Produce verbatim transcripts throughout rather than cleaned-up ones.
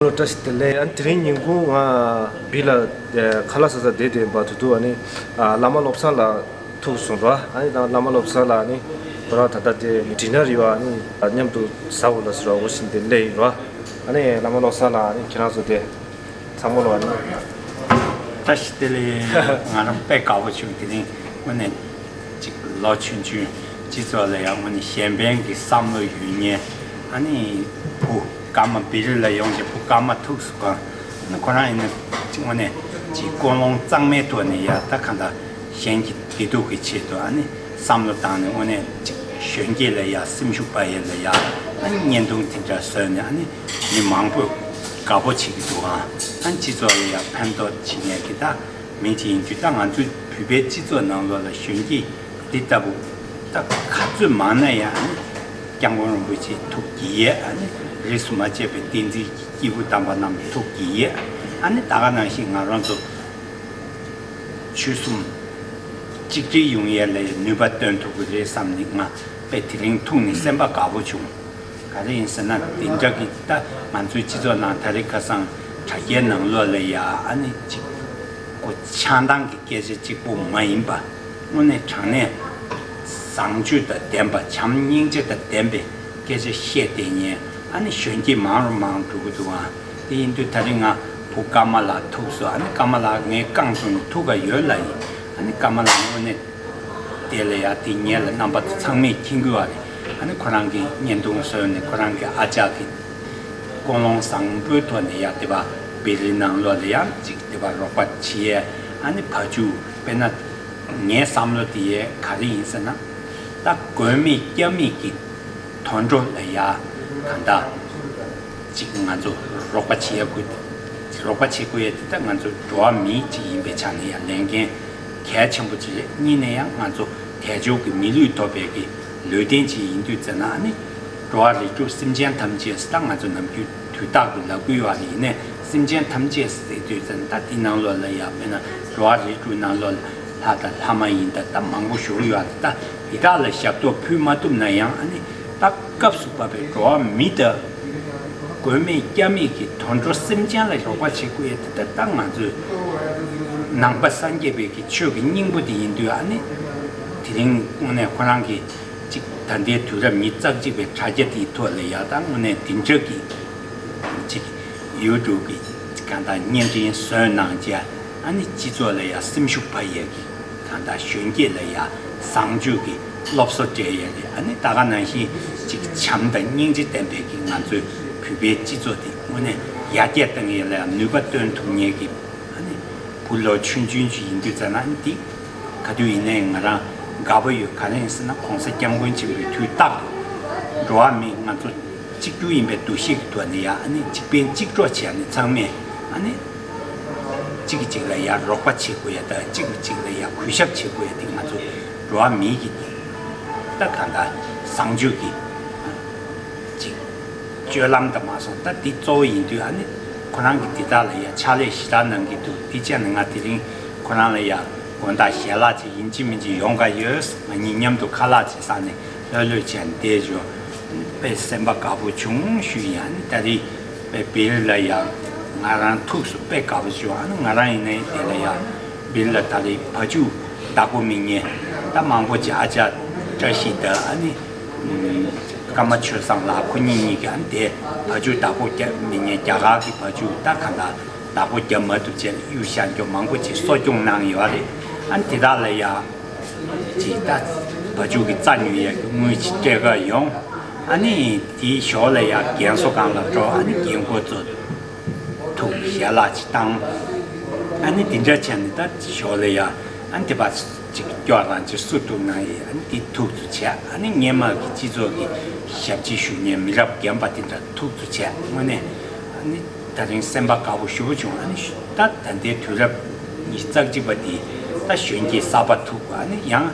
བཀྲ་ཤིས་བདེ་ལེགས། ཨ་ནི་དེ་རིང་ཉིན་གུང་ང་བི་ལ་ཨ་ཁ་ལག་ཟ་ས་བསྡད་དེ་འབའ་དུས་དུས་ཨ་ནི་ཨ་བླ་མ་བློ་བཟང་ལགས་ཐུག་སོང་ར། ཨ་ནི་ད་བླ་མ་བློ་བཟང་ལགས་ཨ་ནི་ཁོ་རང་ད་ལྟ་དེ་ཌི་ནར་ཡོད། ཨ་ནི་མཉམ་དུ་ཟ་འོ་ལ་ཟེར་བ་འོ་བཞིན་དེ་སླེབས་ཡིན་ར། ཨ་ནི་བླ་མ་བློ་བཟང་ལགས་ཨ་ནི་ཁྱེད་རང་ཚོ་དེ་ཚང་མ་ལོ་ཨ་ནི། བཀྲ་ཤིས་བདེ་ལེགས། ང་རང་དཔེ་དགའ་པོ་བྱུང་། དེ་རིང་དངོས་གནས་ཅིག་ལོ་ཆུང་ཆུང་སྤྱི་ཚོགས་ལ་ཡང་དངོས་གནས་གཞན་ཕན་གྱི་བསམ་བློ་ཡོད་མཁན། ཨ་ནི་བུ་སྐར་མ་བི་རི་ལ་ཡོང་ཅིག་བུ་སྐར་མ་ཐུག་སུ་གང་། ཨ་ནི་ཁོ་རང་ཡིན་ན་ཅིག་དངོས་གནས་ཅིག་ཀུན་སློང་གཙང་མའི་ཐོག་ནས་ཡ་ད་གང་ལྟར་གཞན་གྱི་བདེ་སྡུག་གི་ཆེད་དུ་ཨ་ནི་བསམ་བློ་བཏང་ནས་དངོས་གནས་ཅིག་གཞོན་སྐྱེས་ལ་ཡ་སེམས་ཤུགས་སྤར་ཡས་ལ་ཡ་ཨ་ནི་བརྙན་ཐུང་དེ་འདྲ་བཟོས་ནས་ཨ་ནི་མི་མང་པོས་དགའ་པོ་བྱེད་ཀྱི་འདུག་ཨ་ཨ་ནི་སྤྱི་ཚོགས་ལ་ཡ་ཕན་ཐོགས་བྱེད་མཁན་གྱི་ད་མི་ཅིག་ཡིན་དུས་ད་ང་ཚོའི་བོད་པའི་སྤྱི་ཚོགས་ནང་ལོགས་ལ་གཞོན་སྐྱེས་འདི་ལྟ་བུ་ད་ག་ཚོད་མང་ན་ཡང་ཨ་ནི་སྐྱབས་མགོན་རིན་པོ་ཆེ་ཐུགས་དགྱེས་ཡས། ཨ་ནི་རིས་སུ་མ་ཆད་པའི་བསྟན་འཛིན་གྱི་སྐྱེས་བུ་དམ་པ་རྣམས་ཐུགས་དགྱེས་ཡས། ཨ་ནི་ད་ག་ནང་བཞིན་ང་རང་ཚོ་ཆོལ་གསུམ་གཅིག་སྒྲིལ་ཡོང་ཡས་ལ་ནུས་པ་བཏོན་ཐུབ་ཀྱི་རེད་བསམ་ནས་ང་དཔེ་དེ་རིང་ཐུག་ནས་སེམས་པ་དགའ་པོ་བྱུང་། ག་རེ་ཡིན་ཟེར་ན་དེ་འདྲ་གི་ད་ང་ཚོའི་སྤྱི་ཚོགས་ནང་ད་རེས་ཁ་སང་དྲ་རྒྱའི་ནང་ལོགས་ལ་ཡ་ཨ་ནི་ཅིག་གོ་ཆགས་སྡང་གི་སྐད་ཆ་གཅིག་པོ་མ་ཡིན་པ། དངོས་གནས་དྲང་གནས་བཟང་སྤྱོད་དང་ལྡན་པ། བྱམས་སྙིང་རྗེ་དང་ལྡན་པའི་སྐད་ཆ་བཤད་བསྡད་མཁན་ཨ་ནི་གཞོན་སྐྱེས་མང་རུ་མང་རུ་འགྲོ་གི་འདུག་ཨ། དེ་ཡིན་དུས་ད་རིང་ང་བུ་ཀརྨ་ལགས་ཐུག་སོང་། ཨ་ནི་ཀརྨ་ལགས་ངའི་རྐང་བཙུགས་ནས་ཐུག་ག་ཡོད་ལབ་ཡིན། ཨ་ནི་ཀརྨ་ལགས་དངོས་གནས་དེ་ལ་ཡ་དེ་ཉལ་ལ་རྣམ་པ་ཚོ་ཚང་མས་མཁྱེན་གྱི་ཡོད་རེད། ཨ་ནི་ཁོ་རང་གི་བརྙན་ཐུང་བཟོས་ནས་ཁོ་རང་གི་ཨ་ཅག་གི་ཀུན་སློང་བཟང་པོའི་ཐོག་ནས་ཡ་དེ་བ་བེ་རི་ནང་ལོགས་ལ་ཡང་ཅིག་དེ་བ་རོགས་པ་བྱེད་ཡས། ཨ་ནི་བ་ཕྱུགས་དཔེར་ན་ངའི་བསམ་བློ་དེ་ཡས་ག་རེ་ཡིན་ཟེར་ན། ད་མགོན་མེད་རྒྱ་མེད་ཀྱི་དུད་འགྲོ་ལ་ཡ་གང་ལྟར་ཅིག་ང་ཚོ་རོགས་པ་བྱེད་ཡ་དགོས། རོགས་པ་བྱེད་དགོས་ཡ་དེ་ད་ང་ཚོ་འགྲོ་བ་མི་ཅིག་ཡིན་པའི་ཆ་ནས་ཡ་ལས་འགན་གལ་ཆེན་པོ་ཅིག་རེད། གཉིས་ནས་ཡང་ང་ཚོ་དལ་འབྱོར་གྱི་མི་ལུས་ཐོབ་པའི་གི་ལུས་རྟེན་ཅིག་ཡིན་དུས་ཙམ་ན་ཨ་ནི་འགྲོ་བ་རིགས་དྲུག་སེམས་ཅན་ཐམས་ཅད་ད་ང་ཚོ་ནམ་རྒྱུན་དུས་རྟག་ཏུ་ལབ་ཀྱི་ཡོད་རེད། ཡིན་ནའི་སེམས་ཅན་ཐམས་ཅད་ཟེར་དུས་ཙམ་ད་དེ་ནང་ལོགས་ལ་ཡ་དཔེར་ན་འགྲོ་བ་རིགས་དྲུག་ནང་ལོགས་ལ་ལྷ་དང་ལྷ་མ་ཡིན་དང་ད་མང་པོ་བཞུགས་ཡོད་རེད། ད་དེ་དག་ལ་ཞབས་ཏོག་ཕུལ་མ་ཐུབ་ན་ཡང་ཨ་ནི་ད་སྐབས་སུ་བབས་པའི་འགྲོ་བ་མི་དང་མགོན་མེད་རྒྱ་མེད་ཀྱི་དུད་འགྲོ་སེམས་ཅན་ལ་རོགས་པ་བྱེད་དགོས་ཡ་དེ་ད་ད་ང་ཚོའི་ནང་པ་སངས་རྒྱས་པའི་གི་ཆོས་ཀྱི་སྙིང་པོ་དེ་ཡིན་དུས་ཨ་ནི་དེ་རིང་དངོས་གནས་ཁོ་རང་གི་ཅིག་ད་ལྟའི་དུས་རབས་ཉི་ཤུ་རྩ་གཅིག་པའི་དྲ་རྒྱ་དེའི་ཐོག་ལ་ཡ་ད་དངོས་གནས་འདི་འདྲ་གི་ཅིག་ཡུ་ཊུབ་གི་གང་ལྟར་བརྙན་འཕྲིན་བཟོས་གནང་བྱས་ཨ་ནི་སྤྱི་ཚོགས་ལ་ཡ་སེམས་ཤུགས་འཕར་ཡས་ཀྱི་གང་ལྟར་གཞོན་སྐྱེས་ལ་ཡ་བཟང་སྤྱོད་ཀྱི་སློབ་གསོ་སྤྲད་ཡས་རེད། ཨ་ནི་ད་ག་ནང་བཞིན་ཅིག་བྱམས་དང་སྙིང་རྗེ་ལྡན་པའི་གི་ང་ཚོའི་བོད་པའི་སྤྱི་ཚོགས་དེ་དངོས་གནས་ཡར་རྒྱས་བཏང་ཡས་ལ་ཡ་ནུས་པ་བཏོན་ཐུབ་མཁན་གྱི་ཨ་ནི་བུ་ལོ་ཆུང་ཆུང་ཅིག་ཡིན་དུས་ཙམ་ན་ཨ་ནི་འདི་ག་དུས་ཡིན་ནའི་ང་རང་དགའ་པོ་ཡོད། ག་རེ་ཡིན་ཟེར་ན་གོང་ས་སྐྱབས་མགོན་ཆེན་པོས་དུས་རྟག་ཏུ་འགྲོ་བ་མི་ང་ཚོ་གཅིག་གྱུར་ཡིན་པའི་འདུ་ཤེས་ཀྱི་ཐོག་ནས་ཡ་ཨ་ནི་གཅིག་ཕན་གཅིག་གྲོགས་བྱས་ནས་ཚང་མས་ཨ་ནི་གཅིག་གིས་གཅིག་ལ་ཡ་རོགས་པ་བྱེད་དགོས་ཡ་དང་གཅིག་གིས་གཅིག་ལ་ཡ་གུས་ཞབས་བྱེད་དགོས་ཡ་དེ་ང་ཚོ་འགྲོ་བ་མིའི་གི་ད་གང་ལྟར་བཟང་སྤྱོད་ཀྱི་གཅིག་སྤྱོད་ལམ་དང་མ་སོང་ད་འདི་གཙོ་བོ་ཡིན་དུས་ཨ་ནི་ཁོ་རང་གིས་འདི་དག་ལ་ཡ་ཕྱག་ལས་ཞེ་དྲག་གནང་གི་འདུག་འདི་བྱས་ནས་ང་དེ་རིང་ཁོ་རང་ལ་ཡ་དགོང་དག་ཞལ་ལག་ཅིག་ཡིན་གཅིག་མིན་གཅིག་ཡོང་ག་ཡོད། ང་གཉིས་མཉམ་དུ་ཁ་ལག་ཅིག་ཟ་ནས་ལྷོད་ལྷོད་བྱས་ནས་བསྡད་འཇོག་དཔེ་སེམས་པ་དགའ་པོ་བྱུང་ཞུ་ཡིན། ཨ་ནི་ད་རེས་དཔེ་བིར་ལ་ཡ་ང་རང་ཐུགས་སུ་དཔེ་དགའ་པོ་བྱུང་། ཨ་ནི་ང་རང་ཡིན་ནའི་དེ་ལ་ཡ་བིར་ལ་ད་རེས་བ་ཕྱུགས་བདག་པོ་མི་ཉན་ད་མང་པོ་ཅིག་ཨ་ཅག་བཀྲ་ཤིས་དང་ཨ་ནི་ཀརྨ་ཆོས་བཟང་ལགས་ཁོ་གཉིས་གཉིས་ཀྱིས་ཨ་ནི་དེ་བ་ཕྱུགས་བདག་པོ་རྒྱག་མི་ཉན་རྒྱ་གར་གྱི་བ་ཕྱུགས་ད་གང་ལྟར་བདག་པོ་རྒྱབ་མ་ཐུབ་བྱས་གཡུ་ཤ་འགྱོ་མང་པོ་ཅིག་གསོ་སྐྱོང་གནང་ཡོད་རེད། ཨ་ནི་དེ་དག་ལ་ཡ། ཅིག་ད་བ་ཕྱུགས་ཀྱི་རྩྭ་ཉོ་ཡས་ཀྱི་དངུལ་ཅིག་སྤྲད་ག་ཡོང་། ཨ་ནི་དེའི་ཞོར་ལ་ཡ་རྒན་གསོ་ཁང་ལ་འགྲོ། ཨ་ནི་རྒན་འཁོགས་ཚོ་ཐུག་ཞལ་ལག་ཅིག་བཏང་། ཨ་ནི་དེ་འདྲ་བྱས་ནས་ད་ཞོར་ལ་ཡ་ཨ་ནི་དེ་བ་ཅིག་སྐྱོ་རང་ཅིག་སུ་ཐུག་ན་ཡི་ཨ་ནི་དེ་ཐུག་ཚུ་བྱས། ཨ་ནི་སྔན་མ་གི་སྤྱི་ཚོགས་ཀྱི་ཞབས་ཕྱི་ཞུ་མཁན་མི་རབས་རྒན་པ་དེ་འདྲ་ཐུག་ཚུ་བྱས། དངོས་གནས་ཨ་ནི། ད་རིང་སེམས་པ་དགའ་པོ་ཞེ་པོ་བྱུང་། ཨ་ནི་ད་ད་ལྟའི་དུས་རབས་ཉི་ཤུ་རྩ་གཅིག་པ་འདི་ད་གཞོན་སྐྱེས་གསར་པ་ཐུག་པ་ཨ་ནི་ཡང་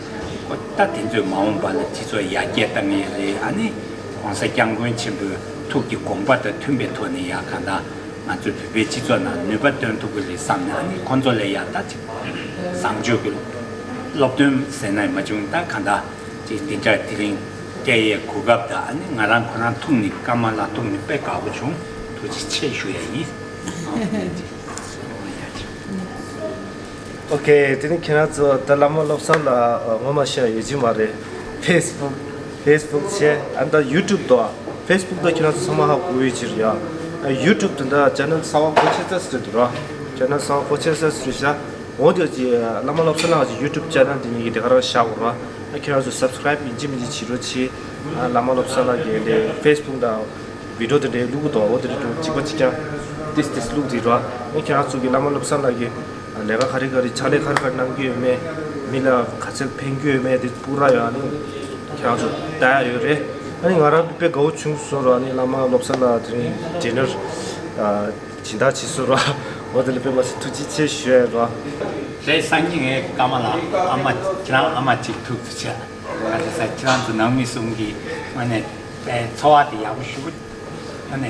ཁོ་ད་དེ་ཚོས་མ་འོངས་པ་ལ་སྤྱི་ཚོགས་ཡར་རྒྱས་བཏང་ཡས་རེད། ཨ་ནི་༸གོང་ས་༸སྐྱབས་མགོན་ཆེན་པོའི་ཐུགས་ཀྱི་དགོངས་པ་དང་མཐུན་པའི་ཐོག་ནས་ཡ་གང་ལྟར་ང་ཚོའི་བོད་པའི་སྤྱི་ཚོགས་ནང་ནུས་པ་བཏོན་ཐུབ་ཀྱི་རེད་བསམ་ནས་ཨ་ནི་ཁོང་ཚོ་ལ་ཡ་ད་ཅིག་བཟང་སྤྱོད་ཀྱི་སློབ་སྟོན་ཟེར་ན་ཡང་མ་བྱུང་། ད་གང་ལྟར་ཅིག་དེ་འདྲ་དེ་རིང་སྤྲད་ཡས་གོ་སྐབས་དང་ཨ་ནི་ང་རང་ཁོ་རང་ཐུག་ནས་ཀརྨ་ལགས་ཐུག་ནས་དཔེ་དགའ་པོ་བྱུང་། ཅིག་ཆེད་ཞུ་ཡ་ཡིན། ཨོ་ཁེ། དེ་ནི་ཁྱེད་རང་ཚོ་ད་བླ་མ་བློ་བཟང་ལགས་ངོ་མ་ཤེས་ཡོད་ཀྱི་མ་རེད། ཕེ་སི་བུག་ཕེ་སི་བུག་བྱས། ཨ་ད་ཡུ་ཊུབ་དོ། ཕེ་སི་བུག་དོ་ཁྱེད་རང་ཚོ་ཚང་མ་ཧ་གོ་ཡོད་ཀྱི་རེད་ཡ། ཡུ་ཊུབ་དེ་འདྲ་ཅེ་ནལ་གསར་པ་སྒོ་ཕྱེ་ཚར་ཟེར་འདུག་ར། ཅེ་ནལ་གསར་པ་སྒོ་ཕྱེ་ཚར་ཟེར་བཞག་འོ་དེ་ཅི་བླ་མ་བློ་བཟང་ལགས་ཀྱི་ཡུ་ཊུབ་ཅེ་ནལ་དེ་གཉིས་ཀྱི་དེ་ག་རང་བཞག་གོ་ར། ཨ་ཁྱེད་རང་ཚོ་སབ་སི་ཀ་རའིབ་ཡིན་གཅིག་མིན་གཅིག་བྱེད་རོགས་བྱེད། ཨ་བླ་མ་བློ་བཟང་ལགས་ཀྱི་དེ་ཕེ་སི་བུག་དང་བི་ཌི་ཡོ་དེ་འདྲའི་བླུག་གི་འདུག་འོ་དེ་འདྲའི་གཅིག་པ་གཅིག་རྐྱང་ཏིས་ཏིས་བླུག་དེ་ར། ཨ་ཁྱེད་རང་ཚོ་གི་བླ་མ་བློ་བཟང་ལགས་ཀྱི་ལས་ཀ་ག་རེ་ག་རེ་ཕྱག་ལས་ག་རེ་ག་རེ་གནང་གི་ཡོད་མེད། མི་ལ་ག་ཚོད་ཕན་གྱི་ཡོད་མེད་དེ་སྤུ་ར་ཡོད། ཨ་ནི་ཁྱེད་རང་ཚོ་ལྟ་ཡ་ཡོད་རེད། ཨ་ནི་ང་རང་དཔེ་དགའ་བོ་བྱུང་སོང་ར། ཨ་ནི་བླ་མ་བློ་བཟང་ལགས་དེ་རིང་ཌི་ནར་སྦྱིན་བདག་བྱེད་སོང་ར། འོ་དེ་ལ་དཔེ་མ་སྲིད་ཐུགས་རྗེ་ཆེ་ཞུ་ཡ་ར། རེད། སང་ཉིན་ངའི་སྐར་མ་ལ་ཨ་མ་ཁྱེད་རང་ཨ་མ་གཅིག་ཐུག་ཐུག་བྱ། ག་ཚོད་ས་ཁྱེད་རང་ཚོ་ནང་མི་གསུམ་གྱི་ཨ་ནི་དཔེ་འཚོ་བ་དེ་ཡག་པོ་ཞུ། ཨ་ནི་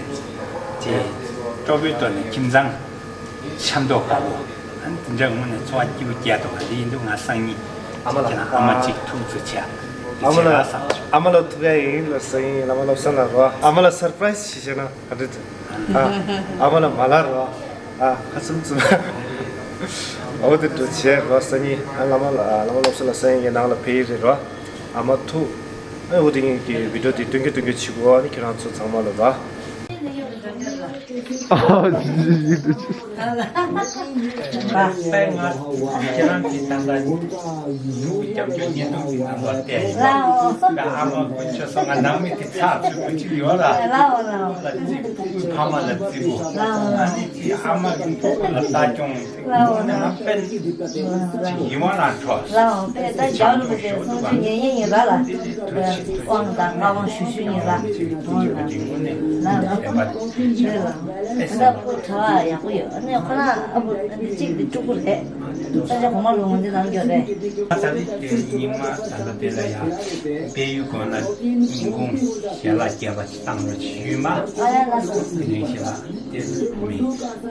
ཅེ་སྤྲོ་པོའི་ཐོག་ནས་ཁྱིམ་ཚང་ཆབ་མདོ་དགའ་པོ། ཨ་ནི་དེ་འདྲ་ངོས་ནས་འཚོ་བ་སྐྱིད་པོ་སྐྱེལ་ཐུབ་པ་དེ་ཡིན་དུས་ང་སང་ཉིན་ཨ་མ་ལ་ཁྱེད་རང་ཨ་མ་གཅིག་ཐུག་ཚོད་བྱས། ཨ་མ་ལ་ཨ་མ་ལ་ཐུག་ཡ་ཡིན་ལ་སང་ཉིན་བླ་མ་བློ་བཟང་ལགས་རོ། ཨ་མ་ལ་སར་པ་རའི་སི་བྱས་བྱས་ན་ག་འདྲ་འདུག་ཨ་ཨ་མ་ལ་མ་ལ་རོ། ཨ་ཁ་ཚུམ་ཚུམ། འོ་དེ་འདྲ་བྱས་རོ། སང་ཉིན་ཨ་བླ་མ་ལ་ཨ་བླ་མ་བློ་བཟང་ལགས་སང་ཉིན་ངའི་ནང་ལ་ཕེབས་ཀྱི་རེད་རོ། ཨ་མ་ཐུག་ཨ་འོ་དེ་ངེད་ཀྱི་བི་ཌི་ཡོ་དེ་སྟོན་གྱི་སྟོན་གྱི་བྱེད་དགོས། ཨ་ནི་ཁྱེད་རང་ཚོ་ཚང་མ་ལ་ར། ཨ་ཡིག་འདུག་ཅི། ད་ལྟ་ང་ཁྱེད་རང་གི་ད་ལྟ་རྒྱབ་སྐྱོར་བརྙན་ཐུང་གི་ནང་ལ་བལྟས་ཡིན་ལ། ད་ཨ་མ་དཀོན་མཆོག་གསུམ་ང་ནང་མི་དེ་ཚགས་ཚུད་པོ་ཅིག་ཡོད་ལ། ལ་ཅིག་སྤུ་གུའི་ཕ་མ་ལ་བརྩི་པོ། ཨ་ནི་ཅིག་ཨ་མ་གི་སྤུ་གུ་ལ་ལྟ་སྐྱོང་། ལའོ་ལའོ། ང་དཔེ་ཡིད་དབང་རང་འཕྲོག་ལའོ་དཔེ་ད་རྒྱ་རུ་པའི་གསུང་ཆོས་ཉན་ཉན་ཡིན་ར་ལ། དབང་དང་བཀའ་དབང་ཞུ་ཞུ་ཡིན་ར། ལའོ་ལའོ། ད་ཕུ་གྲྭ་བ་ཡག་པོ་ཡོད། ཨ་ནི་ཁོ་རང་ཨ་ཕུ་གཅིག་དེ་སྤྲུལ་སྐུ་རེད། ས་ཆ་གོང་མ་ལུང་འདི་ནང་འགྱོ་རེད། ད་ལྟ་དེ་རྙིང་མ་ད་ལྟ་དེ་ལ་ཡང་དཔལ་ཡུལ་དགོན་ལ་ཉིན་གུང་ཞལ་ལག་བརྒྱབ་པ་བཏང་རོགས་བྱེད་ཡུལ་མ། ཨ་ཡ་ལ་སོ། དེ་རིང་ཞལ་ལག་དེ་མི་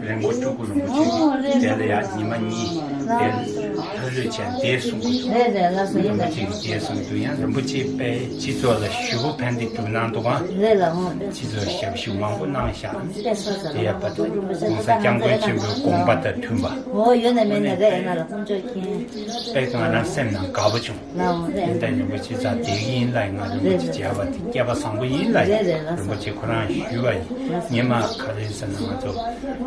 རིན་པོ་སྤྲུལ་སྐུ་རིན་པོ་ཆེ་ཨོ་རེད། དེ་ལ་ཡང་ཉི་མ་གཉིས་དེ་ལྷ་ལུས་བྱས་དེ་གསུང་གི་འདུག་རེད་རེད་ལ་སོ། ཡིན་རིན་པོ་ཆེ་གིས་དེ་གསུང་གི་འདུག་ཡང་རིན་པོ་ཆེ་དཔེ་སྤྱི་ཚོགས་ལ་ཞུ་བོ་ཕན་བདེ་སྒྲུབ་གནང་འདུག་ག་རེད་ལ་ཧོ། སྤྱི་ཚོགས་ཞབས་ཞུ་མང་པོ་གནང་བཞག་དེ་ཡང་པ་༸གོང་ས་༸སྐྱབས་མགོན་ཆེན་པོའི་དགོངས་པ་དང་མཐུན་པ། ཨོ་ཡོད་ནས་མེད་ནས་རེད། ཡིན་ན་ལ་ཁོང་ཚོས་མཁྱེན། དཔེ་ང་རང་སེམས་ནང་དགའ་པོ་བྱུང་། ལའོ་རེད། ཡིན་ད་རིན་པོ་ཆེ་ཚ་དེ་ཡིན་ལ་ང་རིན་པོ་ཆེ་མཇལ་བ་དེ་སྐལ་པ་བཟང་པོ་ཡིན་ལ། རེད་རེད་ལ་རིན་པོ་ཆེ་ཁོ་རང་ཞུས་པ་ཡིན། ཉི་མ་ག་རེ་ཟེར་ན་ང་ཚོ་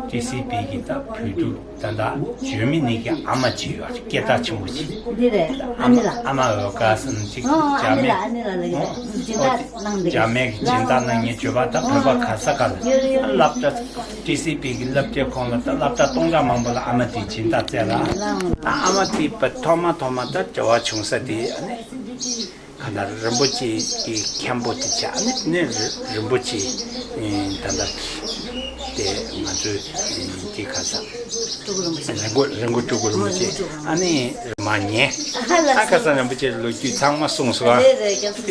ཊི་སི་བི་གི་ད་བོད་ཕྲུག་ད་ད་འཇོན་མི་ནི་གི་ཨ་མ་ཅིག་ཡོད་རེད། སྐད་གྲགས་ཆེན་པོ་ཅིག་འདི་རེད། ཨ་ནི་ལ། ཨ་མ་འོད་དཀར་ཟེར་ཅིག་ཨོ་ཨ་ནི་ལ་ཨ་ནི་ལ་ལ་ཡོད། སྦྱིན་བདག་གནང་འདི། རྒྱ་མའི་གི་སྦྱིན་བདག་གནང་མཁན་བརྗོད་པ་ད་བོད་པ་ག་ས་ག་ལ་ཡོད་ཡོད་ཡོད། སློབ་གྲྭ་ཊི་སི་བི་གི་སློབ་གྲྭའི་ཁོངས་ལ་ད་སློབ་གྲྭ་སྟོང་ཕྲག་མང་པོ་ལ་ཨ་མ་དེས་སྦྱིན་བདག་བསྩལ་ལ། ཨ་མ་དེས་པ་ཐོག་མ་ཐོག་མ་ད་འབྲེལ་བ་བྱུང་ས་དེ་ཨ་ནི་ག་ད་རིན་པོ་ཆེ་གི་མཁན་པོ་དེ་བྱས། ཨ་ནི་ནི་རི་རིན་པོ་ཆེ་ད་ད་དེ་ང་ཚོའི་དེ་ག་ས་རིན་པོ་རིན་པོ་སྤྲུལ་སྐུ་རིན་པོ་ཆེ་ཨ་ནི་མ་ཉན། ཨ་ཁ་སང་རིན་པོ་ཆེ་ལོ་རྒྱུས་ཚང་མ་གསུངས་སོང་ཨ། དེ་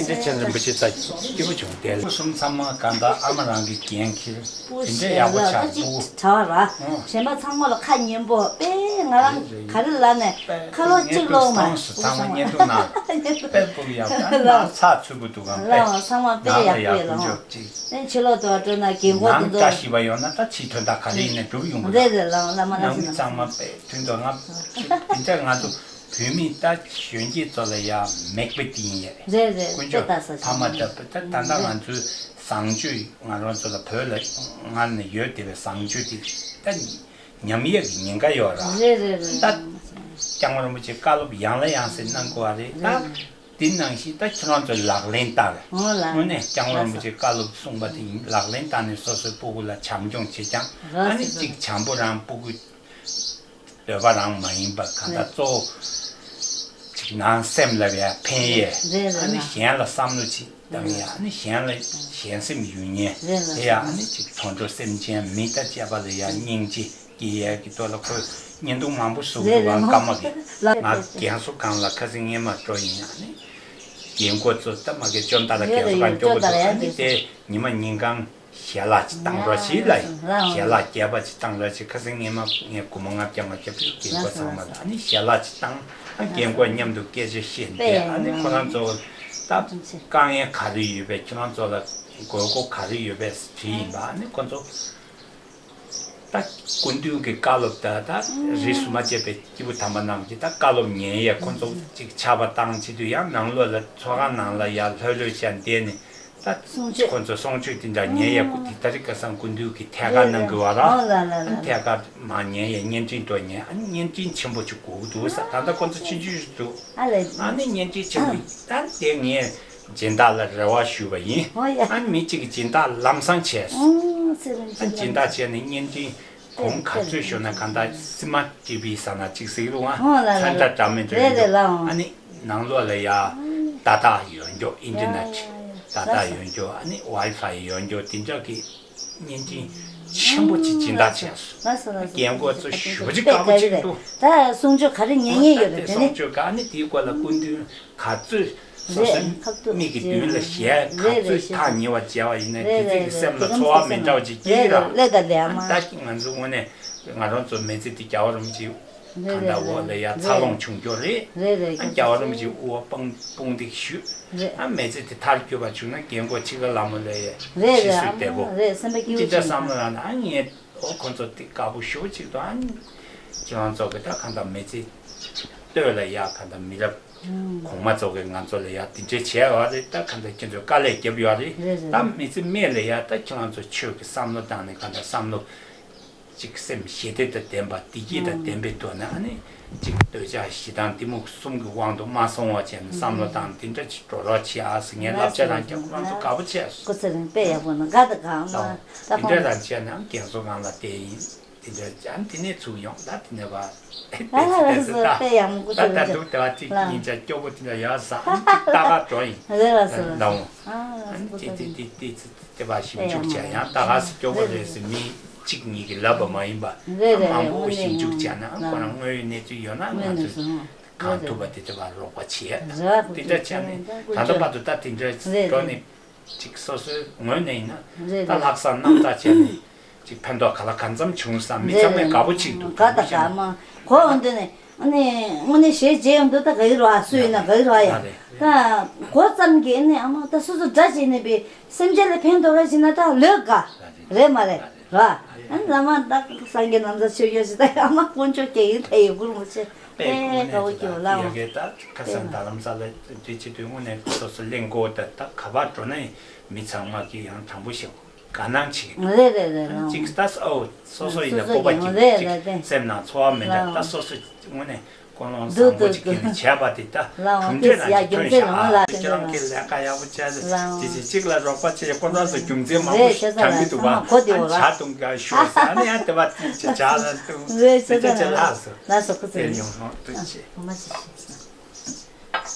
འདྲ་ཆེན་རིན་པོ་ཆེ་ད་སྐྱིད་པོ་བྱུང་དེ་ལ། སྐུ་གསུམ་ཚང་མ་གང་ལྟར་ཨ་མ་རང་གི་འགན་འཁྱེར། དེ་འདྲ་ཡག་པོ་ཆགས་འདུག་གྲྭ་བ་ར། གཞན་པ་ཚང་མ་ལ་ཁ་ཉན་པོ་དཔེ་ང་རང་ག་རེ་ལབ་ནས་ཁ་ལོ་གཅིག་ལོག་མ་སོང་། ཚང་མ་བརྙན་ཐུང་ནང་དཔེ་སྤུ་གུ་ཡག་པོ་ནང་ཚགས་ཚུད་པོ་འདུག་གམ་དཔེ་ལའོ་ཚང་མ་དཔེ་ནང་ལ་ཡག་པོ་ཡག་ལ་ཡོད་ཅིག་ཨེ་ཕྱི་ལོག་ཏུ་སྤྲོ་ན་རྒན་གོག་ནང་དེ་བཀྲ་ཤིས་པ་ཡོང་ན་ད་ཕྱིའི་དོན་དག་ག་རེ་ཡིན་ནའི་འགྲུབ་ཡོང་གི་རེད། རེད་རེད་ལའོ་བླ་མ་ལ་ནང་མི་ཚང་མ་དཔེ་དུས་འདོད་ང་དེ་འདྲ་ང་ཚོ་བོད་མི་ད་གཞོན་སྐྱེས་ཚོ་ལ་ཡ་མེག་པེ་དེ་ཡིན་ཡ་རེད། རེད་རེད། དཀོན་མཆོག་དཔེ་ལྟ་ས་ཕ་མ་ཞིག་ད་བུ་ད་ད་ལྟ་ང་ཚོའི་བཟང་སྤྱོད་ང་རང་ཚོ་ལ་བོད་ལ་སྔར་ནས་ཡོད་བསྡད་པའི་བཟང་སྤྱོད་དེ་ད་ཉམས་ཡས་ཀྱི་ཉེན་ཁ་ཡོད་ར། རེད་རེད་རེད། ད་སྐྱབས་མགོན་རིན་པོ་ཆེ་བཀའ་སློབ་ཡང་ལ་ཡང་སེ་གནང་དགོས་པ་རེད་ད། རེད། དེ་ནང་བཞིན་ད་ཁྱོད་རང་ཚོས་ལག་ལེན་བསྟར། ཨོ་ལ། དངོས་གནས་སྐྱབས་མགོན་རིན་པོ་ཆེས་བཀའ་སློབ་གསུངས་པ་དེ་ལག་ལེན་བསྟར་ནས་སོ་སོའི་སྤུ་གུ་ལ་བྱམས་སྐྱོང་བྱེད་ཀྱང་ཨ་ནི་གཅིག་བྱམས་པོ་རང་སྤུ་གུ་འདོད་པ་རང་མ་ཡིན་པ་གང་ལྟར་གཙོ་བོ་གཅིག་ནང་སེམས་ལ་ཡ་ཕན་ཡས། རེད་རེད། ཨ་ནི་གཞན་ལ་བསམ་བློ་གཅིག་བཏང་ཡས། ཨ་ནི་གཞན་ལ་གཞན་སེམས་ཡོད་མཁན་རེད་རེད། དེ་ཡ་ཨ་ནི་གཅིག་དུད་འགྲོ་སེམས་ཅན་མི་དང་བཅས་པ་ལ་ཡ་སྙིང་རྗེ་སྐྱེ་ཡས་ཀྱི་ཐོག་ལ་ཁོས་བརྙན་ཐུང་མང་པོ་བཟོ་གི་འདུག་རེད་རེད། གང་སྐར་མ་གི་ང་རྒན་གསོ་ཁང་ལ་ཁ་སང་སྔས་མ་འགྲོ་ཡིན། ཨ་ནི་རྒན་གོག་ཚོ་ད་མ་གི་ཅོན་ཏ་ལ་རྒན་གསོ་ཁང་སྐྱོ་པོ་འདུག་ཨ་ནི་དེ་ཉི་མ་ཉིན་གང་ཞལ་ལག་ཅིག་བཏང་རོགས་བྱེད་ལ་ཡིན། ཞལ་ལག་རྒྱས་པ་ཅིག་བཏང་རོགས་བྱེད། ཁ་སང་སྔས་མ་ངས་སྒོར་མོ་ལྔ་བརྒྱ་ལྔ་བརྒྱ་ཕུལ། རྒན་གོག་ཚང་མ་ལ་ཨ་ནི་ཞལ་ལག་ཅིག་བཏང་། ཨ་རྒན་གོག་མཉམ་དུ་སྐད་ཆ་བཤད་བསྡད། ཨ་ནི་ཁོ་རང་ཚོ་ད་དཀའ་ངལ་ག་རེ་ཡོད་པས་ཁྱོད་རང་ཚོ་ལ་དགོས་མཁོ་ག་རེ་ཡོད་པས་དྲིས་ཡིན་པ། ཨ་ནི་ཁོ་ཚོ་ ད་སྐུ་མདུན་གྱི་བཀའ་སློབ་ད་ད་རིས་སུ་མ་ཆད་པའི་སྐྱེས་བུ་དམ་པ་རྣམས་ཀྱིས་ད་བཀའ་སློབ་ཉན་ཡས་ཁོ་ཚོ་ཅིག་ཆར་པ་བཏང་བྱེད་དུས་ཡང་ནང་ལོགས་ལ་ཚོགས་ཁང་ནང་ལ་ཡར་ལྷོད་ལྷོད་བྱས་བསྡད་ནས་ད་གསུང་ཆོས། ཁོ་ཚོ་གསུང་ཆོས་དེ་འདྲ་ཉན་ཡས་སྐུ་དེ་ད་རིང་ཁ་སང་སྐུ་མདུན་གྱིས་ཐད་ཀར་གནང་གི་བ་ར། ཨོ་ལ་ལ་ལ་ལ། ཐད་ཀར་མར་ཉན་ཡས་བརྙན་འཕྲིན་འགྲོ་ཉན། ཨ་ནི་བརྙན་འཕྲིན་ཆེན་པོ་ཅིག་དགོས་ཀྱི་འདུག་ས། ད་ལྟ་ཁོ་ཚོ་ཆུང་ཆུང་ཞིག་འདུག་ཨ་ལས། ཨ་ནི་བརྙན་འཕྲིན་ཆེན་པོ་ད་དེ་ངས་སྦྱིན་བདག་ལ་རེ་བ་ཞུས་པ་ཡིན། ཨོ་ཡ། ཨ་ནི་མི་གཅིག་གིས་སྦྱིན་བདག་ལམ་སང་བྱས་སོང་། ཨོ་ཚེ་རིང་། ཨ་ནི་སྦྱིན་བདག་བྱས་ནས་བརྙན་འཕྲིན་གོང་ག་ཚོད་ཤོར་ན་གང་ལྟར་སི་མ་ཊི་བི་ཟེར་ན་གཅིག་ཟེར་གི་རུང་ཨ། ཨོ་ལ་ལ། ཚན་ཁྲ་འདྲ་མི་འདྲ་རེད་རེད་ཡོད་འདུག་ལགས། ཨ་ནི་ནང་ལོགས་ལ་ཡ་ཏག་ཏག་ཡོད་འགྱོ། ཨིན་ཊར་ནེ་ཊི་ཏག་ཏག་ཡོད་འགྱོ། ཨ་ནི་ཝའི་ཕའི་ཡོད་འགྱོ། དེ་འདྲ་གི་བརྙན་འཕྲིན་ཆེན་པོ་ཅིག་སྦྱིན་བདག་བྱས་སོང་། ལགས་སོ་ལགས་སོ། རྒན་རྒོན་ཚོ་ཞེ་པོ་ཅིག་དགའ་པོ་ཅིག་འདུག་ད་གསུང་ཆོས་ག་རེ་ཉན་ཉན་ཡོད་རེད་དེ་ནས། གསུང་ཆོས་ག་ནི་དེའི་སྐོར་ལ་སྐུ་མདུན་ག་ཚོད་སོ་སོའི་མིག་གི་མདུན་ལ་ཞལ་ག་ཚོད་ཐག་ཉེ་བ་མཇལ་བ་ཡིན་ན་དེ་ཚོ་གི་སེམས་ལ་ཚོར་བ་མི་འདྲ་བ་ཅིག་སྐྱེ་གི་ར། ཨ་ནི་ད་ང་ཚོ་དངོས་གནས་ང་རང་ཚོ་མི་ཚེ་འདི་རྒྱལ་བ་རིན་པོ་ཆེ་གང་ལྟར་འོག་ལ་ཡ་འཚར་ལོངས་བྱུང་རྒྱུ་རེད། རེད་རེད། ཨ་རྒྱལ་བ་རིན་པོ་ཆེའི་དབུ་བ་དཔུང་དཔུང་འདེགས་ཞུས། རེད། ཨ་མི་ཚེ་དེ་མཐར་འཁྱོལ་བ་བྱུང་ན་རྒན་རྒོན་འཆི་ཁ་ལ་མོ་ལ་ཡ་རེད་ཤི་རེད། གསོན་ཨ་བདེ་པོ། མ་རེད། སེམས་པ་སྐྱིད་པོ་ཅིག་འདྲ་བསམ་བློ་རང་ན་ཨ་ངས་ཨོ་ཁོ་ཚོ་དེ་དགའ་པོ་ཞེ་པོ་ཅིག་འདུག་ཨ་ཁྱེད་རང་ཚོ་གི་ད་གང་ལྟར་མི་ཚེ་སྟོད་ལ་ཡ་གང་ལྟར་མི་རབས་གོང་མ་ཚོ་གི་ང་ཚོ་ལ་ཡ་དེ་འདྲ་བྱས་ཡོད་རེད། ད་གང་ལྟར་ཁྱེད་ཚོས་དཀའ་ལས་བརྒྱབ་ཡོད་རེད། རེད་རེད། ད་མི་ཚེ་སྨད་ལ་ཡ་ད་ཁྱེད་རང་ཚོ་ཆོས་ཀྱི་བསམ་བློ་བཏང་ནས་གང་ལྟར་བསམ་བློ་གཅིག་སེམས་ཞི་བདེ་དང་ལྡན་པ་བདེ་སྐྱིད་དང་ལྡན་པའི་ཐོག་ནས་ཨ་ནི་གཅིག་འདོད་ཆགས་ཞེ་སྡང་གཏི་མུག་གསུམ་གྱི་དབང་དུ་མ་སོང་བ་བྱས་ནས་བསམ་བློ་བཏང་དེ་འདྲ་ཅིག་འགྲོ་རོགས་བྱེད་ཨ་ཟེར་ངས་བསླབ་བྱ་རང་རྒྱབ་ཁོ་རང་ཚོ་དགའ་པོ་བྱས་སོང་། སྐུ་ཚེ་རིང་དཔེ་ཡག་པོ་ན་དགའ་དང་དགའ་མ་ད་དེ་འདྲ་རང་བྱས་ན་རྒན་གསོ་ཁང་ལ་བསྡད་ཡིན་དེ་འདྲ་ཨ་ནི་དེ་ནས་ཚུགས་ཡོང་ད་དེ་ནས་བ་ཨ་ལ་ལ་སོ་དཔེ་ཡག་མོ་སྐུ་ཚེ་རིང་ད་ད་འདུག་དེ་བ་ཅིག་ཡིན་ཆ་སྐྱོ་པོ་དེ་འདྲ་ཡོད་ས་ཨ་ནི་ཅིག་ལྟ་ག་འགྲོ་ཡིན་རེད་ལ་སོ་ལ་ད་འོང་ཨ་ལ་ཨ་ནི་སོ་སྐུ་དེ་ཚེ་དེ་རིང་དེ་དེ་དེ་ཚེ། དེ་བ་ཞིབ་འཇུག་བྱས་ཡང་ད་ག་སེ་སྐྱོ་པོ་རེད་ཟེར་མི་གཅིག་གཉིས་ཀྱིས་ལབ་པ་མ་ཡིན་པ་རེད་རེད་མང་པོ་རེད། ཞིབ་འཇུག་བྱས་ན་ཁོ་རང་དངོས་ཡོད་གནས་ཚུལ་ཡོད་ན་ང་ཚོས་གང་ཐུབ་པ་དེ་ཚོ་བ་རོགས་པ་བྱེད་དེ་འདྲ་བྱས་ནས་ད་ལྟ་བར་དུ་ད་དེ་འདྲ་འགྲོ་ནས་གཅིག་སོ་སོའི་ངོས་ནས་ཡིན་ན་ད་ལྷག་བསམ་རྣམ་དག་བྱས་ནས་གཅིག་ཕན་ཐོགས་ག་ལ་གང་འཚམ་བྱུང་བསམ་མི་ཚང་མས་དགའ་པོ་ཅིག་འདུག་དགའ་ད་དགའ་མ་གོ་འོན་ཏེ་ནས། ཨ་ནི་དངོས་གནས་ཞེ་བྱས་ཡོང་དུས་ད་ག་གི་རོ་ཨ་སུ་ཡིན་ན་ག་གི་རོ་ཨ་ཡ། ད་གོ་ཙམ་གྱིས་ཨ་ནི་ཨ་མ་ད་སོ་སོ་དགྲ་བྱས་ནས་པའི་སེམས་ཅན་ལ་ཕན་ཐོགས་ར་བྱེད་ན་ད་ལོས་དགའ་རེད་མ་རེད་རོ། ཨ་ནི་བླ་མ་ད་སངས་རྒྱས་ནམ་མཁའ་ཆོས་ཡོད་ཞེས་ད་ཨ་མ་དཀོན་མཆོག་རྒྱལ་ཡིན་ད་ཡི་གུར་མོ་ཆེ་དཔེ་དཀོན་གནས་དགའ་བོ་ད་སྐྱིད་བོ་ལ་ཡ་གི་ད་ཁ་སང་ད་ལམ་ས་ལ་དུས་ཆེ་དུས་དངོས་གནས་སོ་སོ་གླེང་གོ་ད་ད་ག་པར་འགྲོ་ན་ཡང་མི་ཚང་མ་གིས་ཡང་དྲང་པོ་བཤད་དགོས། དགའ་སྣང་བྱེད་ཀྱི་འདུག་རེད་རེད་རེད་ལགས། གཅིག་ད་ཨོ་སོ་སོ་ཡིན་ན་སྤོབས་པ་སྐྱེ་གི་འདུག་གཅིག་སེམས་ནང་ཚོར་བ་མི་འདྲ་ད་སོ་སོ་དངོས་གནས་ཀུན་སློང་བཟང་པོ་ཅིག་གིས་ནི་བྱས་པ་དེ་ད་གྲུབ་འབྲས་རང་གིས་ཐོན་ཤག་ཨ་ཁྱེད་རང་གིས་ལས་ཀ་ཡག་པོ་བྱས་ཏེ་དེ་བཞིན་གཅིག་ལ་རོགས་པ་བྱས་ཀུན་སློང་སོ་རྒྱུ་མཚན་མང་པོ་ཞིག་དྲང་གི་འདུག་བ་ཨ་ཇ་གཏོང་ག་ཤོག་ཟེར་ཨ་ནི་ཡང་དེ་བ་ཅིག་ཇ་ལ་འཐུང་དེ་ཅ་ཅ་ལགས་སོ་དེ་ཡོང་ཧོང་ཐུགས་ཆེ།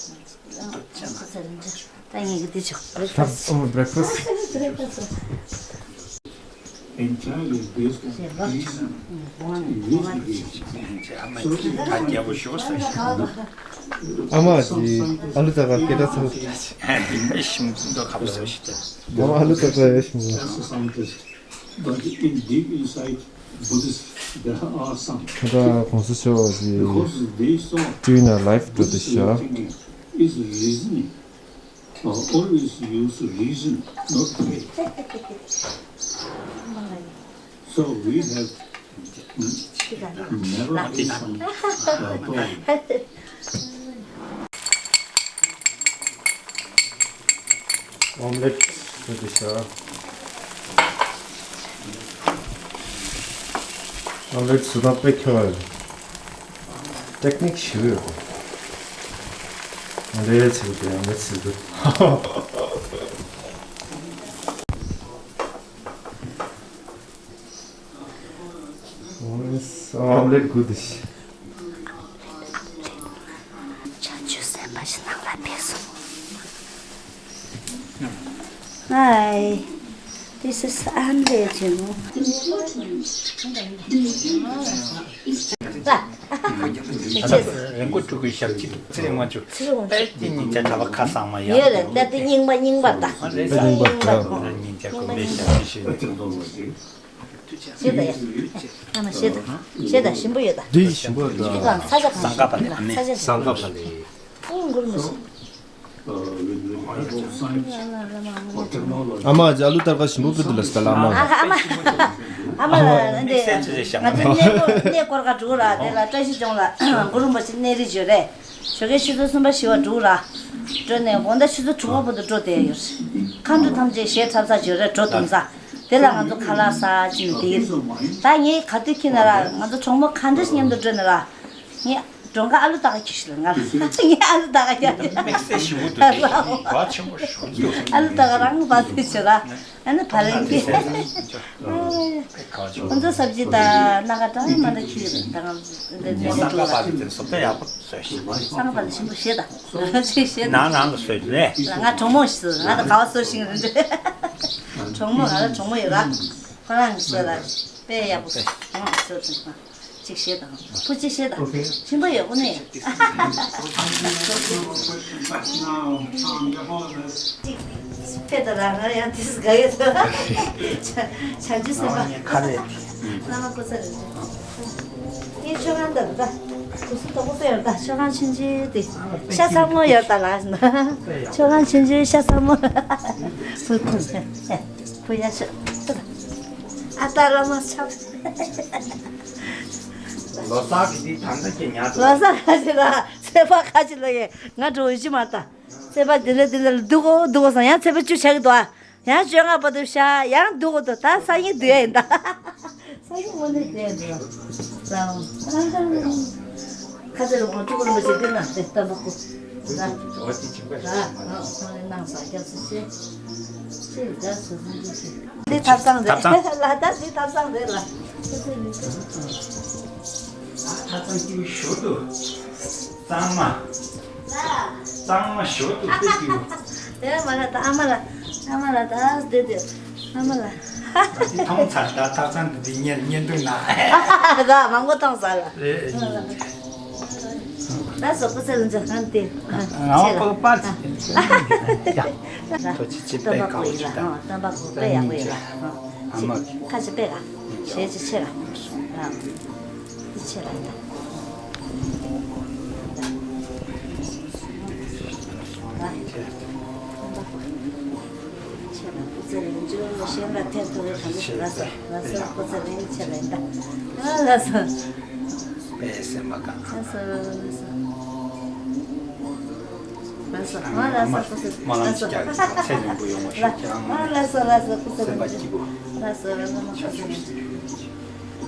ད་ངེད་ཀྱི་འདི་ཆོག་བེག་ཕ་སི། ཨོ་བེག་ཕ་སི། Entirely based on reason, investigation, searching. ཨ་མ་ཅི་ཨ་ལུ་ད་ག་སྐད་གྲགས་ཚ། ཨ་མ་ཨ་ལུ་ད་ག་ཡ་ཤི་མོ། But in deep inside, Buddhist, there are some. ཁ་ད་གོང་ས་མཆོག་གི་ཊི་ཝི་ནང་ལའེབ་འགྲོ་དུ་ཤ། Is reasoning. Uh, always use reason, not faith. So we have never had some uh, problem. ཨོམ་ལེ་ཊི་བཟོ་དུ་ཤ། ཨོམ་ལེ་ཊི་བཟོ་སྟངས་དཔེ་ཁྱོད་ལ་ཊེག་ནིག་ཞིག་ཡོད། ཨོམ་ལེ་ཊི་བཟོ་དུ་ཨོམ་ལེ་ཊི་བཟོ་དུ། ཨོམ་ལེ་ཊི་གུ་དུ་ཤ། བྱང་ཆུབ་སེམས་དཔའ་ཞིག་ནང་ལ་ཕེབས་སོང་། Hi, this is Anle, you know. རིང་པོ་འགྲོ་གི་ཞབས་ཕྱི་འདུག་ཚེ་རིང་མ་བྱུང་། ཚེ་རིང་མ་བྱུང་། དཔེ་དེ་ཉིན་བྱ་གྲྭ་པ་ཁ་གསང་མ་ཡག་ཡོད་རེད། ད་དེ་རྙིང་པ་རྙིང་པ་ད། རྙིང་པ་ད། རྙིང་བྱ་དགོན་པའི་ཞབས་ཕྱི་ཞུས་འདུག་ཞེས་ད་ཡ། ཨ་མ་ཞེ་ད། ཞེ་ད་ཞིམ་པོ་ཡོད་ད། འདི་ཞིམ་པོ་ཡོད་ད། ཅི་གང་ས་ཆ་གང་ས་ཆ་གང་ས་ཆ་སང་ཀ་པ་ལེ། ཨུ་འགུར་མི་ཤེས། ཨ་མ་ཅི་ཨ་ལུ་ཏར་ཀ་ཞིམ་པོ་ཕུད་དུ་ལ་སྟ་ལ་ཨ་མ། ཨ་ཨ་མ། ཨ་མ་ལ་འདི་དམིགས་བསལ་ཅི་རེད་ཤག་ང་ཚོ་གནས་སྐོར་གནས་སྐོར་ག་འགྲོ་ར། དེ་ལ་བཀྲ་ཤིས་ལྗོངས་ལ་གུ་རུ་རིན་པོ་ཆེ་གནས་རི་ཡོད་རེད། ཞོགས་ཀའི་ཆུ་ཚོད་གསུམ་པ་བཞི་པ་འགྲོ་ར། འགྲོ་ནས་དགོང་དག་ཆུ་ཚོད་དྲུག་པ་བར་དུ་འགྲོ་བསྡད་ཡོད་རེད། མཁའ་འགྲོ་ཐམས་ཅད་ཞལ་འཁྲབ་ས་ཡོད་རེད། འགྲོ་འདུག་ས། དེ་ལ་ང་ཚོ་ཁ་ལག་ཟ་ཅིང་བསྡད་ཀྱི་རེད། ད་ངས་ག་དུས་ཁྱེད་ན་ར་ང་ཚོ་གྲོགས་མོ་ག་འདྲ་ཞིག་མཉམ་དུ་འགྲོ་ན་ར། ངས་མགྲོན་ཁང་ཨ་ལུ་ཏག་ཁྱི་ཞིག་ལ་ང་ལ་ངས་ཨ་ལུ་ཏག་ཡ་དམིགས་བསལ་ཞིག་འུ་དུ་དེ་བ་ཆེན་པོ་ཞུ་འདུག་ཨ་ལུ་ཏག་རང་བ་དེ་བྱེད་ར། ཨ་ནི་བ་ལན་གྱི་ཁོང་ཚོ་སབ་ཇི་དང་སྣ་ཁ་འདྲ་མ་འདྲ་ཁྱི་རེད། ད་ང་འདི་འདི་འདི་སང་ག་པ་ལ་དེ་སོབ་ད་ཡག་པོ་བཟོས་ཤིག་སང་ག་པ་ལ་ཞིམ་པོ་བྱེད་ད། ཅིག་བྱེད་ད། ནང་རང་ལ་བཟོས་ལས། ང་གྲོགས་མོ་ཞིག་ང་ད་ག་བ་བཟོ་ཤིང་རེད། གྲོགས་མོ་ང་ལ་གྲོགས་མོ་ཡོད་ར། ཁོ་རང་གིས་བཟོས་ལ་དཔེ་ཡག་པོ་བཟོས་ད། ཅིག་བྱེད་དང་། ཕུ་ཅིག་བྱེད་དང་། ཆེན་པོ་ཡོད་གོ་ནི། ཅིག་ཕེ་ད་རང་རང་ཡང་དེ་སི་ག་ཡོད་ད། བྱང་ཆུབ་སེམས་དཔའ། ཁ་རེད། བླ་མ་སྐུ་ཚེ་རིང་། ངའི་མཆོད་ཁང་ད་ད། གུ་སུ་དོག་པོ་དཔེ་ཡོད་ད། མཆོད་ཁང་ཆུང་ཆུང་དེ། ཤ་ཚ་མོ་ཡོད་ད་ལ། མཆོད་ཁང་ཆུང་ཆུང་ཤ་ཚ་མོ། བུ་ཁུ་བུ་ཡ་ཤ། ཨ་ད་བླ་མ་ཆབ། ལོ་གསར་གྱི་དེ་ད་ལྟ་ཀྱི་ཉག་ཏུ། ལོ་གསར་ཁ་ཅིག་ལ་ཚེས་པ་ཁ་ཅིག་ལ་ཡེ་ང་འགྲོ་འོས་ཅི་མ་ལྟ། ཚེས་པ་འདི་ལ་འདི་ལ་སྡུག་གོ་སྡུག་གོ་སང་ཡང་ཚེས་པ་བཅུ་ཆགས་ཀྱི་འདུག་ཨ། ཡང་བཅོ་ལྔ་བར་དུ་བཞག་ཡང་སྡུག་གོ་འདུག་ད་སང་ཉིན་སྡུག་ཡ་ཡིན་ད། སང་ཉིན་དངོས་གནས་སྡུག་ཡ་འདུག་ཁ་ཚེ་ལ་ངོ་སྤྲོད་རིན་པོ་ཆེ་འདི་ན་དེ་ལྟ་མ་ཁུ། ད་ད་ཨོ་དེ་ཅིག་པ་ད་ཨོ་ཁོང་ལ་གནང་ས་རྒྱབ་སུ་ཆེ། ཆེ་རྒྱབ་སུ་སུ་འདི་ཆེ། འདི་ཐབ་ཚང་རེད། ཐབ་ཚང་། ལ་ད་འདི་ཐབ་ཚང་རེད་ལ། ཨ་ཐབ་ཚང་གི་ཞོར་དུ་གཙང་མ། གཙང་མ་ཞོར་དུ་དེ་དུས། དེ་མ་ལ་ད་ཨ་མ་ལ། ཨ་མ་ལ་ད་དེ་དེ་ཨ་མ་ལ། འདི་མཐོང་ཚར། ད་ཐབ་ཚང་འདི་བརྙན་བརྙན་ཐུང་ན། ད་མང་པོ་མཐོང་ཚར་ལ། རེད། ད་སོ་སོ་ཚེ་ལ་འཇོག་ཁང་དེ། ང་བ་པ་པ། ཡ། ཐོ་ཅི་ཅི་པེ་ཀའོ་ཅི་ད། སྟོན་པ་ཀོ་ཡི་ལ། སྟོན་པ་ཀོ་པེ་ཡག་པོ་ཡི་ལ། ཨ་མ། ཁ་ཅི་པེ་ལ། ཞེ་ཅི་ཆེ་ལ། ཨ། ཆེ་ལ་ཡིན་ད། ཆེ་ལ་སྐུ་ཚེ་རིང་། ཆེ་ལ་སྐུ་ཚེ་རིང་། ཆེ་ལ་ཐེབས་ཐུབ་པའི་གང་ཞིག་ལ་སོ་ལ་སོ་སྐུ་ཚེ་རིང་། ཆེ་ལ་ཡིན་ད། ཨ་ལ་སོ། པེ་སེམས་པ་གང་། ལ་སོ་ལ་སོ། ལ་སོ། ཨ་ལ་སོ་སྐུ་ཚེ་རིང་། སྨོན་ལམ་ཅིག་རྒྱག་གི་ཚེ་རིང་པོ་ཡོང་བ་ཞུ་རྒྱུ། ཨ་ལ་སོ་ལ་སོ་སྐུ་ཚེ་རིང་། སེམས་པ་སྐྱིད་པོ། ལ་སོ་ལ་སོ་སྐུ་ཚེ་རིང་།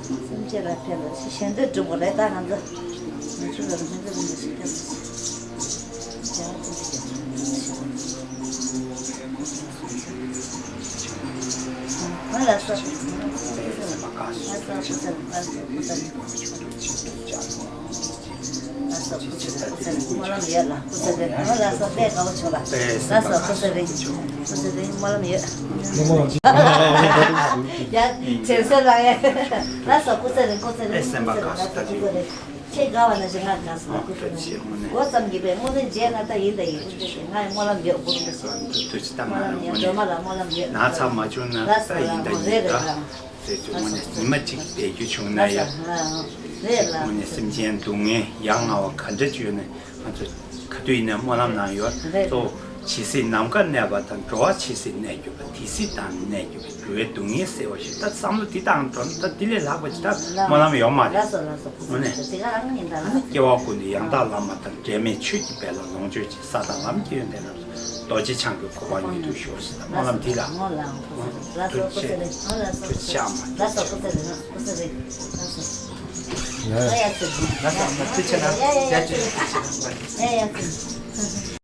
སེམས་ཅན་ལ་ཕན་ལ་ཞེ་འདོད་སྒྲུབ་དགོས་རེད་ད་ང་ཚོ། ང་ཚོ་ལ་ཕན་ཚུན་ལ་ཞིག་ཀྱང་། ང་ལ་སོ། ང་ལ་སོ་སྐུ་ཚེ་རིང་། ང་ལ་སོ་སྐུ་ཚེ་རིང་། ང་ལ་སོ་སྐུ་ཚེ་རིང་། སྨོན་ལམ་ཡོད་ལ་སྐུ་ཚེ་རིང་། ང་ལ་སོ་དཔེ་དགའ་བོ་བྱུང་ལ། ལ་སོ་སྐུ་ཚེ་རིང་། སྐུ་ཚེ་རིང་། སྨོན་ལམ་ཡོད། ཡ། དྲན་གསོ་རང་ཡ། ལ་སོ་སྐུ་ཚེ་རིང་། སྐུ་ཚེ་རིང་། སྐུ་ཚེ་རིང་། ལ་སོ་སྐུ་ཚེ་རིང་། ཁྱེད་དགའ་བ་ན་ཞིག་ང་དགའ་སོང་། སྐུ་ཚེ་རིང་། འགོ་བརྩམས་ཀྱི་པའི་དངོས་གནས་རྗེས་ན་ད་ཡིན་ད་ཡིན། ང་ཡི་སྨོན་ལམ་ཡོད། སྐུ་རིན་པོ་ཆེ། སྨོན་ལམ་ཡོད། སྒྲོལ་མ་ལ་སྨོན་ལམ་ཡོད། ན་ཚ་མ་བྱུང་ན་ད་ཡིན་ད་ཡིན་ད། ཟེར་རྒྱུ་དངོས་གནས་ཉི་མ་གཅིག་བསྡད་རྒྱུ་བྱུང་ན་ཡང་། དངོས་གནས་སེམས་ཅན་སྡུག་བསྔལ་ཡ་ང་བ་ག་འདྲ་ཅིག་ཡོད་ན་ང་ཚོ་ག་དུས་ཡིན་ན་སྨོན་ལམ་གནང་ཡོད། གཙོ་བོ་ཇི་སྲིད་ནམ་མཁའ་གནས་པ་དང་། འགྲོ་བ་ཇི་སྲིད་གནས་གྱུར་པ། དེ་སྲིད་བདག་ནི་གནས་གྱུར་པའི། འགྲོ་བའི་སྡུག་བསྔལ་སེལ་བར་ཤོག་ད་བསམ་བློ་འདི་བཏང་འགྲོ་ན་ད་འདི་ལས་ལྷག་པ་ཅིག་ད་སྨོན་ལམ་ཡོད་མ་རེད། དངོས་གནས། སྐྱེ་བ་ཀུན་ཏུ་ཡང་དག་བླ་མ་དང་། འབྲལ་མེད་ཆོས་ཀྱི་དཔལ་ལ་ལོངས་སྤྱོད་ཅིང་། ས་དང་ལམ་གྱི་ཡོན་ཏན་རབ་རྡོ་རྗེ་འཆང་གི་གོ་འཕང་མྱུར་དུ་ཤོག་ཟེར་ད་སྨོན་ལམ་འདི་ལ། ཐུགས་རྗེ་ཆེ། ཐུགས་རྗེ་ཆེ་ཨ་མ། ལགས་སོ་ཨ་མ་ཐུགས་རྗེ་ཆེ་གནང་། ཡ་ཡ་ཐུགས་རྗེ་ཆེ་གནང་།